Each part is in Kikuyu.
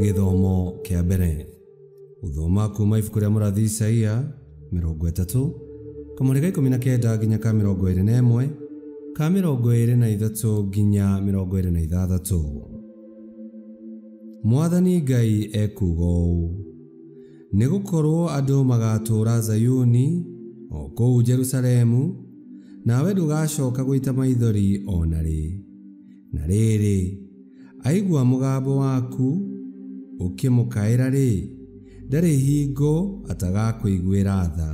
Gĩthomo kĩa mbere. Gũthoma kuma ibuku rĩa mũrathi Isaia 30 kamũhari ga 19 nginya ka 21 ka 23 nginya 26. Mwathani Ngai ekuuga ũũ: nĩgũkorwo andũ magatũũra Zayuni o kũu Jerusalemu, nawe ndũgacoka gũita maithori o na rĩ. Na rĩrĩ, aigua mũgambo waku ũkĩmũkaĩra-rĩ, ndarĩ hingo atagakũiguĩra tha,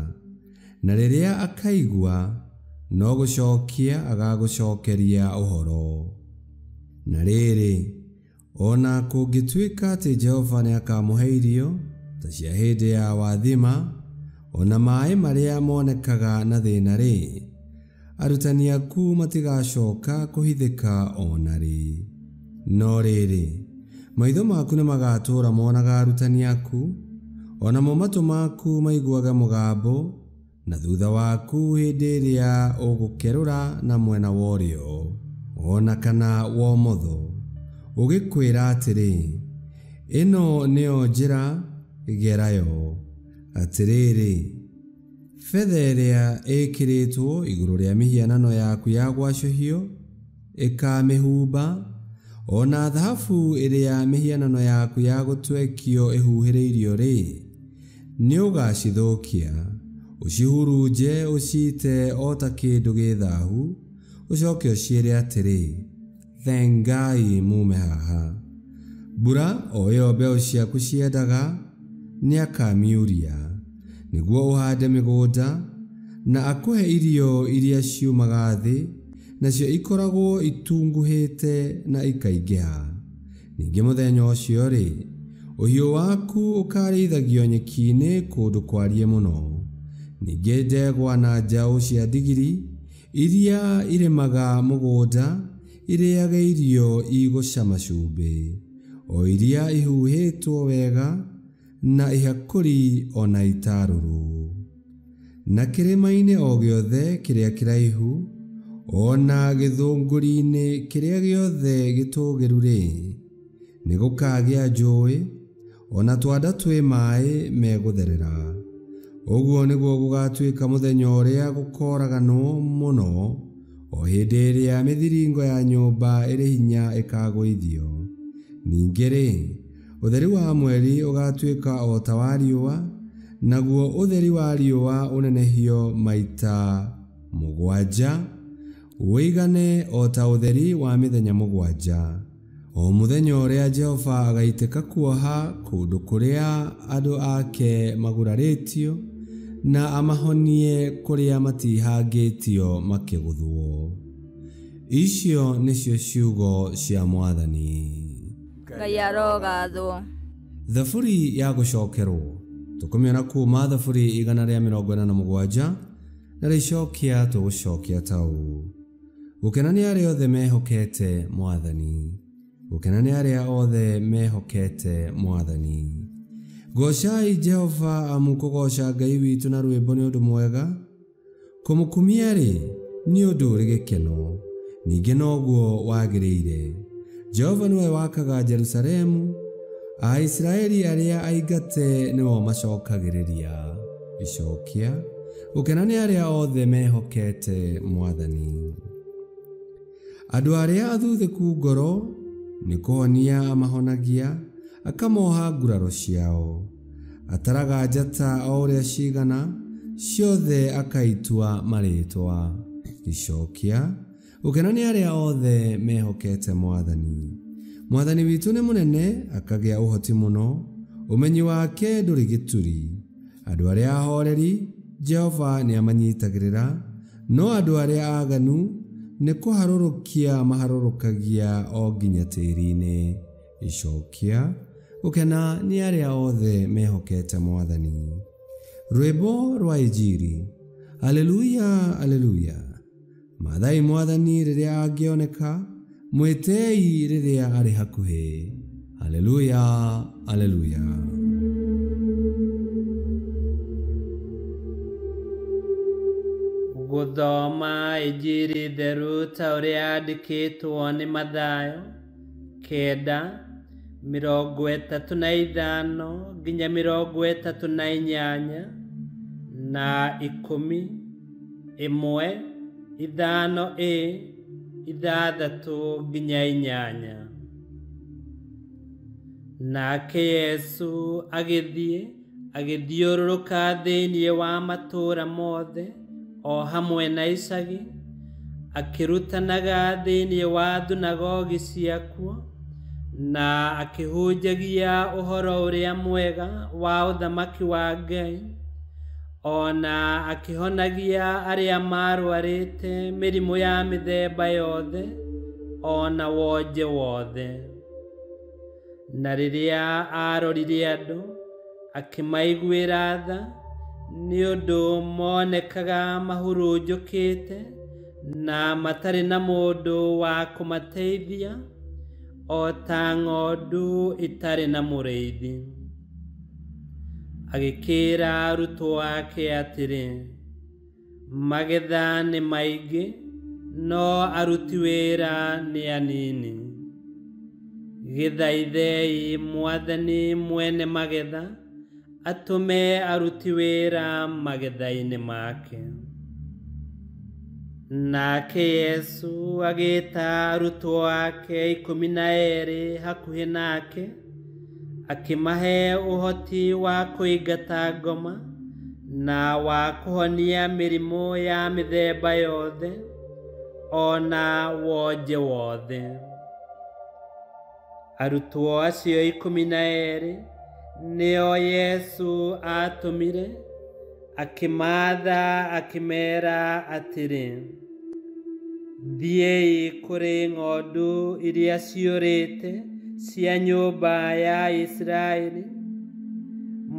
na rĩrĩa akaigua no gũcokia agagũcokeria ũhoro. Na rĩrĩ, ona kũngĩtuĩka atĩ Jehova nĩakamũhe irio ta cia hĩndĩ ya wathima, ona maĩ marĩa monekaga na thĩna-rĩ, arutani aku matigacoka kũhithĩka o na rĩ. No rĩrĩ, maitho maku nĩmagatũũra monaga arutani aku, onamo matũ maku maiguage mũgambo, na thutha waku hĩndĩ ĩrĩa ũgũkerũra na mwena wa ũrĩo ona kana wa ũmotho, ũgĩkwĩra atĩrĩ, ĩno nĩyo njĩra, gerayo. Atĩrĩrĩ, betha ĩrĩa ĩkĩrĩtwo igũrũ rĩa mĩhianano yaku ya gwacũhio ĩkamĩhumba, ona thahabu ĩrĩa mĩhianano yaku ya gũtwekio ĩhuhĩrĩirio-rĩ, nĩũgacithũkia, ũcihurunje ũciite o ta kĩndũ gĩ thaahu, ũcoke ũciĩre atĩrĩ, thengai mume haha. Mbura o ĩyo mbeũ ciaku ciendaga nĩakamiuria, nĩguo ũhande mĩgũnda, na akũhe irio iria ciumaga thĩ, nacio ikoragwo itunguhĩte na ikaingĩha. Ningĩ mũthenya ũcio-rĩ, ũhiũ waku ũkarĩithagio nyeki-inĩ kũndũ kwariĩ mũno. Ningĩ ndegwa na njaũ cia ndigiri iria irĩmaga mũgũnda irĩage irio igũcama cumbĩ, o iria ihuhĩtwo wega na ihakũri ona itarũrũ. Na kĩrĩma-inĩ o gĩothe kĩrĩa kĩraihu, ona gĩthũngũri-inĩ kĩrĩa gĩothe gĩtũũgĩru-rĩ, nĩgũkagĩa njũĩ, ona twanda twĩ maĩ megũtherera. Ũguo nĩguo gũgatuĩka mũthenya ũrĩa gũkoraganwo mũno, o hĩndĩ ĩrĩa mĩthiringo ya nyũmba ĩrĩ hinya ĩkagũithio. Ningĩ-rĩ, ũtheri wa mweri ũgatuĩka o ta wa riũa, naguo ũtheri wa riũa ũnenehio maita 7, ũigane o ta ũtheri wa mĩthenya 7. O mũthenya ũrĩa Jehova agaitĩka kuoha kũndũ kũrĩa andũ ake magurarĩtio, na amahonie kũrĩa matihangĩtio makĩgũthwo. Icio nĩcio ciugo cia Mwathani. Ngai arogathwo. Thaburi ya gũcokerwo tũkũmĩona kuma Thaburi 147 na rĩcokia tũgũcokia ta ũũ: gũkena nĩ arĩa othe mehokete Mwathani, gũkena nĩ arĩa othe mehokete Mwathani. Goocai Jehova, amu kũgooca Ngai witũ na rwĩmbo nĩ ũndũ mwega, kũmũkumia-rĩ nĩ ũndũ ũrĩ gĩkeno, ningĩ noguo wagĩrĩire. Jehova nĩwe wakaga Jerusalemu, Aisiraeli arĩa aingate nĩo macokagĩrĩria. Icokia: gũkena nĩ arĩa othe mehokete Mwathani. Andũ arĩa athuthĩku ngoro nĩ kũhonia amahonagia, akamoha nguraro ciao. Ataraga njata o ũrĩa cigana, ciothe akaitua marĩtwa. Icokia: gũkena nĩ arĩa othe mehokete Mwathani. Mwathani witũ nĩ mũnene, akagĩa ũhoti mũno, ũmenyi wake ndũrĩ gĩturi. Andũ arĩa ahoreri Jehova nĩamanyitagĩrĩra, no andũ arĩa aganu nĩ kũharũrũkia maharũrũkagia o nginya tĩri-inĩ. Icokia: gũkena nĩ arĩa othe mehokete Mwathani. Rwĩmbo rwa Injiri. Aleluya, aleluya. Maathai Mwathani rĩrĩa angĩoneka, mwĩtei rĩrĩa arĩ hakuhĩ. Aleluya, aleluya. Gũthoma Injiri theru ta ũrĩa yandĩkĩtwo nĩ Mathayo 9 35 nginya 38 na 10 1 5 a 6 nginya 8. Nake Yesu agĩthiĩ agĩthiũrũrũka thĩinĩ wa matũũra mothe o hamwe na icagi, akĩrutanaga thĩinĩ wa thunagogi ciakuo na akĩhunjagia ũhoro ũrĩa mwega wa ũthamaki wa Ngai, o na akĩhonagia arĩa maarũarĩte mĩrimũ ya mĩthemba yothe o na wonje wothe. Na rĩrĩa aarorire andũ, akĩmaiguĩra tha, nĩ ũndũ moonekaga mahurunjũkĩte na matarĩ na mũndũ wa kũmateithia, o ta ng'ondu itarĩ na mũrĩithi. Agĩkĩĩra arutwo ake atĩrĩ, magetha nĩ maingĩ, no aruti wĩra nĩ anini. Gĩthaithei Mwathani mwene magetha atũme aruti wĩra magetha-inĩ make. Nake Yesu agĩĩta arutwo ake 12 hakuhĩ nake, akĩmahe ũhoti wa kũingata ngoma na wa kũhonia mĩrimũ ya mĩthemba yothe o na wonje wothe. Arutwo acio 12 nĩo Yesu aatũmire, akĩmaatha akĩmeera atĩrĩ, thiĩi kũrĩ ng'ondu iria ciũrĩte cia nyũmba ya Isiraeli,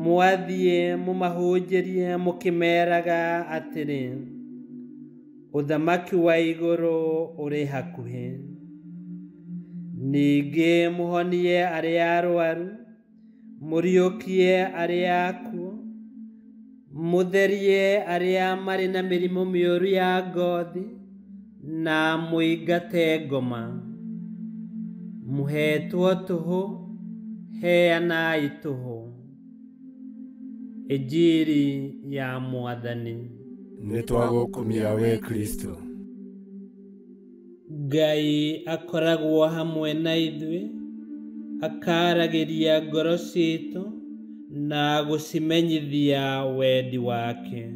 mwathiĩ mũmahunjĩrie mũkĩmeeraga atĩrĩ, ũthamaki wa igũrũ ũrĩ hakuhĩ. Ningĩ mũhonie arĩa arũaru, mũriũkie arĩa akuũ, mũtherie arĩa marĩ na mĩrimũ mĩũru ya ngothi, na mũingate ngoma. Mũheetwo tũhũ, heanai tũhũ. Injiri ya Mwathani. Nĩtwagũkumia we Kristo. Ngai akoragwo hamwe na ithuĩ, akaragĩria ngoro ciitũ na gũcimenyithia wendi wake.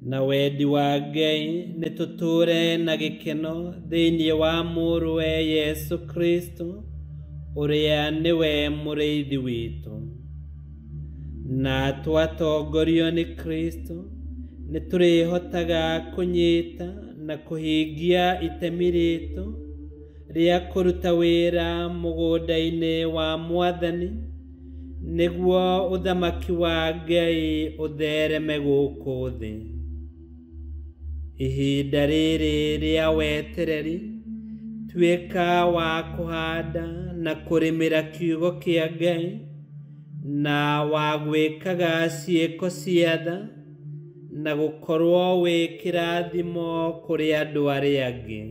Na wendi wa Ngai nĩ tũtũũre na gĩkeno thĩinĩ wa Mũrũwe Yesu Kristo, ũrĩa nĩwe mũrĩithi witũ. Na twatongorio nĩ Kristo, nĩ tũrĩhotaga kũnyita na kũhingia itemi ritũ rĩa kũruta wĩra mũgũnda-inĩ wa Mwathani, nĩguo ũthamaki wa Ngai ũthereme gũkũ thĩ. Ihinda rĩrĩ rĩa wetereri, tuĩka wa kũhanda na kũrĩmĩra kiugo kĩa Ngai, na wa gwĩkaga ciĩko cia tha, na gũkorwo wĩ kĩrathimo kũrĩ andũ arĩa angĩ.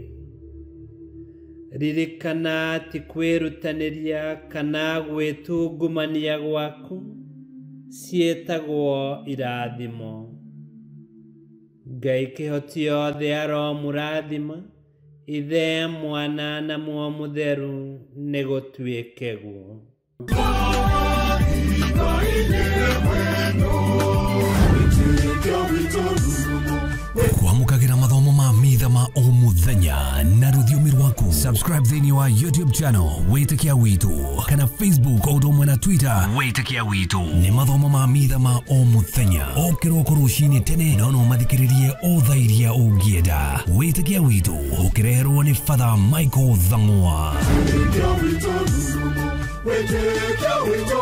Ririkana ti kwĩrutanĩria kana gwĩtungumania gwaku, ciĩtagwo irathimo. Ngai kĩhoti othe aromũrathima, Ithe, Mwana na Muoyo Mũtheru, nĩgũtuĩke guo. Kwamũkagĩra mathomo ma mitha ma o mũthenya na rũthiomi rwaku. Subscribe thĩinĩ wa YouTube channel Wĩtĩkia Witũ kana Facebook o ũndũ ũmwe na Twitter Wĩtĩkia Witũ. Nĩ mathomo ma mitha ma o mũthenya o kĩroko rũcinĩ tene, no no mathikĩrĩrie o thaa iria ũngĩenda. Wĩtĩkia Witũ ũkĩreherwo nĩ Father Michael Thang'wa. Wĩtĩkia Witũ,